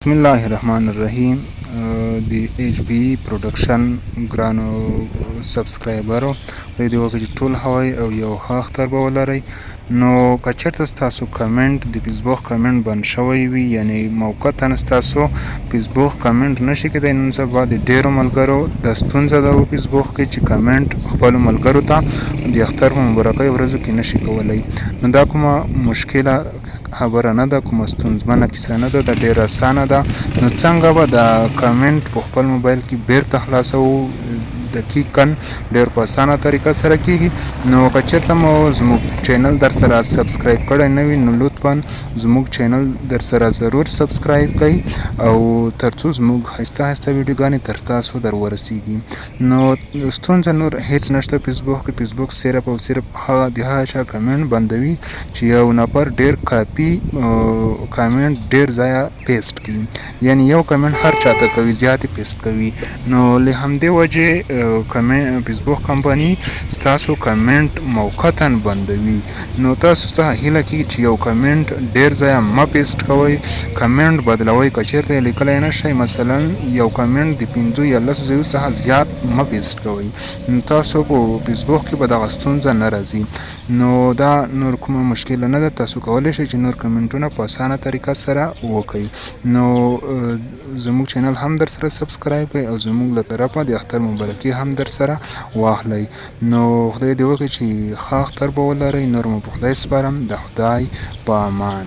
بسم الله الرحمن الرحیم. د ایچ بی پروډکشن ګرانو سبسکرایبرو، خدای دې وکړي چې ټول هوای او یو ښه اختر به ولرئ. نو که چېرته ستاسو کمنټ د فیسبوک کمنټ بند شوی وي، یعنی موقتا ستاسو فیسبوک کمنټ نشي کېدای، نن سبا د ډېرو ملګرو دا ستونزه ده په فیسبوک کې چې کمنټ خپلو ملګرو ته د اختر په مبارکۍ ورځو کې نشي کولی. نو دا کومه مشکله خبره نه ده، کومه ستونزمنه کیسه نه ده، دا ډېره اسانه ده. نو څنګه به دا کمنټ په خپل موبایل کې بیرته خلاصوو؟ دقیقا ډېر په اسانه طریقه سره کیږي. نو که چېرته مو زموږ چینل در سره سبسکرایب کړی نه وي، نو لطفا زموږ چینل در سره ضرور سبسکرایب کړئ او ترڅو زموږ ښایسته ښایسته ویډیوګانې تر تاسو در ورسیږي. نو ستونزه نور هیڅ نشته فیسبوک کې. فیسبوک صرف او صرف هغه د هغه چا کمنټ بندوي چې یو نفر ډیر کاپي کمنټ ډیر ځایه پیسټ کوي، یعنی یو کمنټ هر چاته کوي، زیات پیسټ کوي. نو له همدې وجې فیسبوک کمپنی ستاسو کمنټ موقتا بندوي. نو تاسو څخه هیله کیږي چې یو کمنټ ډیر ځایه مه پیسټ کوئ، کمنټ بدلوئ. که چېرته یې لیکلی نه شئ، مثلا یو کمنټ د 5 یا 10 ځایو څخه زیات مه پیسټ کوئ، نو تاسو په فیسبوک کې به دغه ستونزه نه راځي. نو دا نور کومه مشکله نه ده، تاسو کولی شئ چې نور کمنټونه په اسانه طریقه سره وکړئ. نو زموږ چینل هم در سره سبسکرایب کړئ او زموږ له طرفه د اختر مبارکي هم در سره واخلئ. نو خدای دې وکړي چې ښه اختر به ولرئ. نور مو په خدای سپارم، د خدای په امان.